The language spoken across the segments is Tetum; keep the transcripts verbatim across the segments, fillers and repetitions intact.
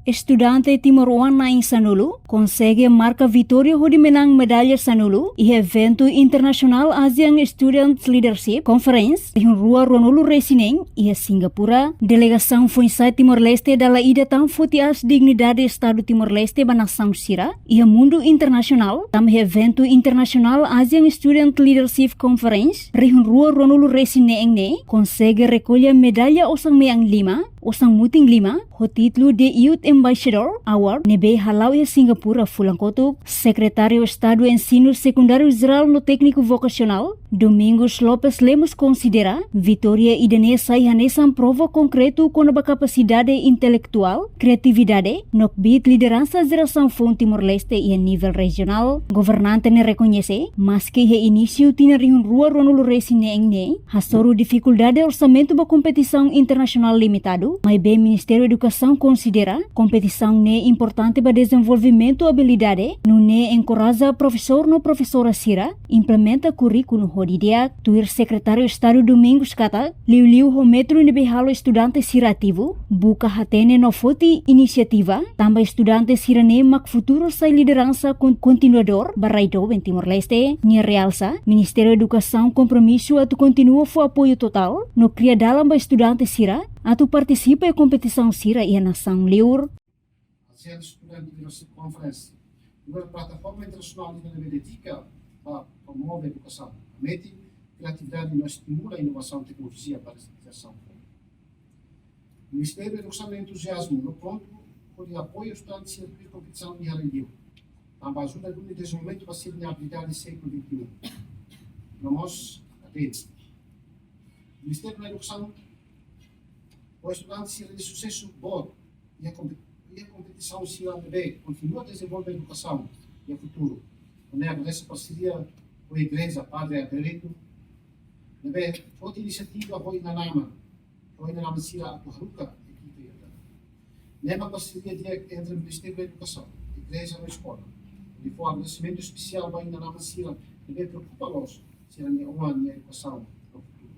Estudante timoroan na'in sanulu konsege marka vitória hodi manán medalla sanulu iha eventu International Asian Students Leadership Conference rihun rua ruanulu resin neen iha Singapura. Delegasaun foin-sa'e Timor-Leste dala ida tan foti aas dignidade Estadu Timor-Leste ba nasaun sira iha mundu internasionál, tanba iha eventu International Asian Student Leadership Conference rihun rua ruanulu resin neen ne'e konsege rekolla medalla osan-mean lima, osan-mutin lima, ho títulu de Youth Ambassador Award ne'ebé hala'o iha Singapura fulan kotuk. Sekretáriu Estadu Ensinu Sekundáriu Jerál no Tékniku Vokasionál, Domingos Lopes Lemos, konsidera vitória ida-ne'e sai hanesan prova konkretu kona-ba kapasidade intelektuál, kriatividade no kbiit lideransa jerasaun foun Timor-Leste iha nivel rejionál. Governante ne'e rekoñese, maske iha inísiu tinan rihun rua ruanulu resin neen ne'e hasoru difikuldade orsamentu ba kompetisaun internasionál limitadu, maibé Ministériu Edukasaun konsidera kompetisaun ne'e importante ba dezenvolvimentu abilidade, nune'e enkoraja profesór no profesora sira implementa kurríkulu ho di'ak. Tuir Sekretáriu Estadu Domingos katak, liuliu ho métodu ne'ebé halo estudante sira ativu, buka hatene no foti inisiativa, tanba estudante sira-ne'e mak futuru sai lideransa kon-, kontinuadór ba rai doben Timor-Leste. Nia realsa, Ministériu Edukasaun kompromisu atu kontinua fó apoiu totál no kria dalan ba estudante sira atu partisipa iha kompetisaun sira iha nasaun liur. ASEAN Student Leadership Conference nu'udar plataforma internasionál ida ne'ebé dedika ba promove edukasaun, hametin kriatividade no estimula inovasaun teknolojia ba jerasaun foun. Ministériu Edukasaun entuziazmu no prontu hodi apoia estudante sira tuir kompetisaun iha rai liur, tanba ajuda duni dezenvolvimentu ba sira-nia abilidade sékulu vinte e um no mós A D N. Ministériu Edukasaun fó estudante sira-nia susesu boot iha kompe-, iha kompetisaun sira ne'ebé kontinua dezenvolve edukasaun iha futuru. Nune'e agradese parseria ho Igreja Padre Adérito ne'ebé foti inisiativa ho inan-aman, ho inan-aman sira atu haruka ekipa ida-ne'e. Ne'e mak parseria di'ak entre Ministériu Edukasaun, Igreja no eskola. Hodi fó agradesimentu espesiál ba inan-aman sira ne'ebé preokupa loos sira-nia oan nia edukasaun no futuru.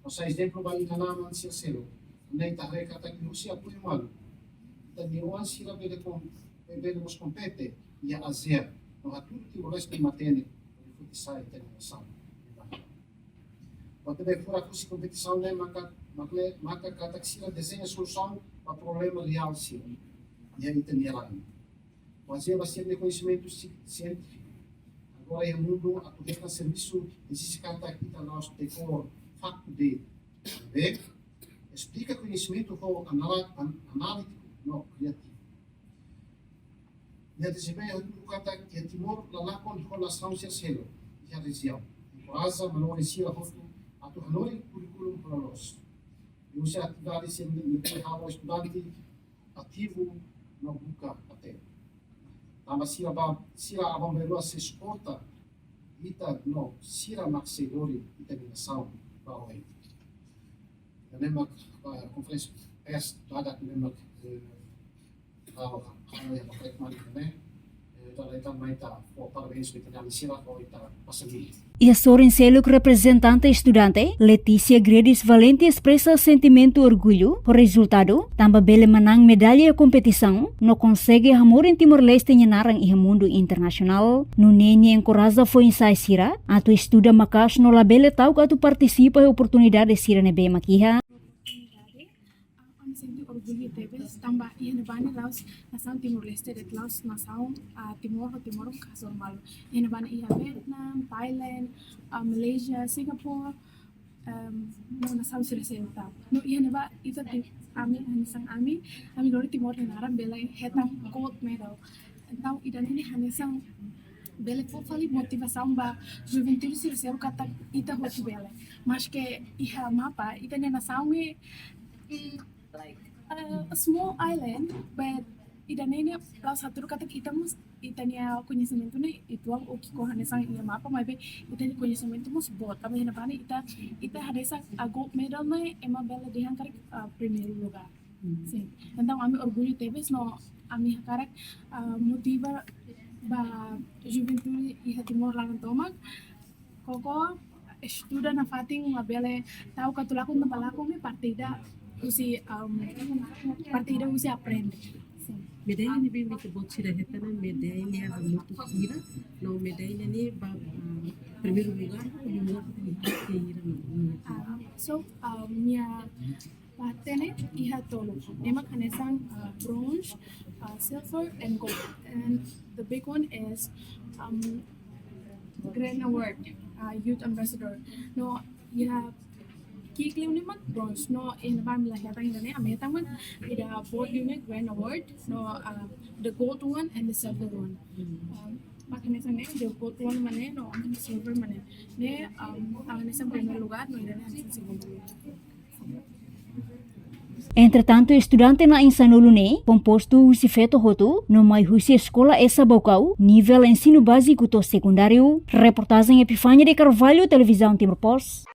No sai ezemplu ba inan-aman sira seluk, nune'e ita haree katak liuhusi apoiu malu, ita-nia oan sira bele kom-, bele mós kompete iha ASEAN, no hatudu Timor-Leste matenek, hodi foti sai ita-nia nasaun. Buat ne'ebé furak husi kompetisaun ne'e maka, maka, maka katak sira dezeña solusaun ba problema reál sira iha ita-nia rain. Bazeia ba sira-nia koñesimentu si-, sientífiku. Agora iha mundu atu hetan servisu ezije katak ita la'ós dekór faktu de'it. Maibé esplika koñesimentu ho anala-, an-, analítiku no kriativu. Nia dezenvolve hatudu katak iha Timor la lakon ho nasaun sira seluk iha rejiaun. Enkoraja manorin sira hotu atu hanorin kurríkulu ho loloos. Liuhusi atividade sira ne'ebé halo estudante ativu no buka hatene. Tanba sira ba, sira aban-bainrua sei suporta ita no sira mak sei lori ita-nia nasaun ba oin. Ne'e mak, ah, konferénsia pers dadak ne'e mak, eh, ha'u, ha'u iha ba kret mani ne'e, eh, ita, ita mai ita fó parabéns ba ita-nia ami sira ho ita pasa ni. Iha sorin seluk, reprezentante estudante, Letícia Gredis Valente, espresa sentimentu orgullu ho rezultadu, tanba bele manán medalla iha kompetisaun no konsege hamorin Timor-Leste nia naran iha mundu internasionál. Nune'e nia enkoraja foin-sa'e sira atu estuda maka'as no labele ta'uk atu partisipa iha oportunidade sira ne'ebé mak iha. Ami sente orgullu tebes, tanba iha ne'ebá ne'e la'ós nasaun Timor-Leste de'it, la'ós nasaun, ah, Timor ho Timor mak hasoru malu. Iha ne'ebá ne'e iha Vietnam, Thailand, ah, Malaysia, Singapore, em, no nasaun sira seluk tan. No iha ne'ebá ita ti-, ami, hanesan ami, ami lori Timor nia naran bele hetan gold medal. Entaun ida-ne'e hanesan bele fó fali motivasaun ba juventude sira seluk katak ita hotu bele. Maske iha mapa, ita-nia nasaun ne'e, mm, eh, a small island, but ida-ne'e la'ós hatudu katak ita mós, ita-nia koñesimentu ne'e uitoan ou ki'ikoan hanesan iha mapa, maibé ita-nia koñesimentu mós boot. Tanba iha ne'ebá ne'e ita, ita hanesan a gold medal ne'e ema bele dehan karik, ah, primeiru lugár. Sin. Entaun ami orgullu tebes no ami hakarak, ah, motiva ba juventude iha Timor laran tomak, koko estuda nafatin, labele ta'uk atu lakon tanba lakon ne'e parte ida husi, um, parte ida husi aprende. Medalla ne'ebé mak ita-boot sira hetan ne'e medalla hamutuk hira, no medalla ne'e ba, ah, primeiru lugár, lugár ne'e hira no. Um, so, um, nia parte ne'e iha tolu. Ne'e mak hanesan, uh, bronze, uh, silver, and gold. And the big one is, um, Grand Award, uh, Youth Ambassador. No, iha ki'ik liu ne'e mak bronze. No, iha ne'ebá ami la hetan ida-ne'e, ami hetan mak ida boot liu ne'e Grand Award. No, uh, the gold one and the silver one. Um, mak hanesan ne'e, the gold one mak ne'e, no, the silver mak ne'e. Ne'e, um, hanesan primeiru lugár, no, ida-ne'e hanesan segundu lugár. Entretantu, estudante na'in sanulu ne'e kompostu husi feto hotu, no mai husi eskola Esa Baucau, nivel ensinu báziku to'o sekundáriu. Reportajen Epifania de Carvalho, Televizaun Timor Post.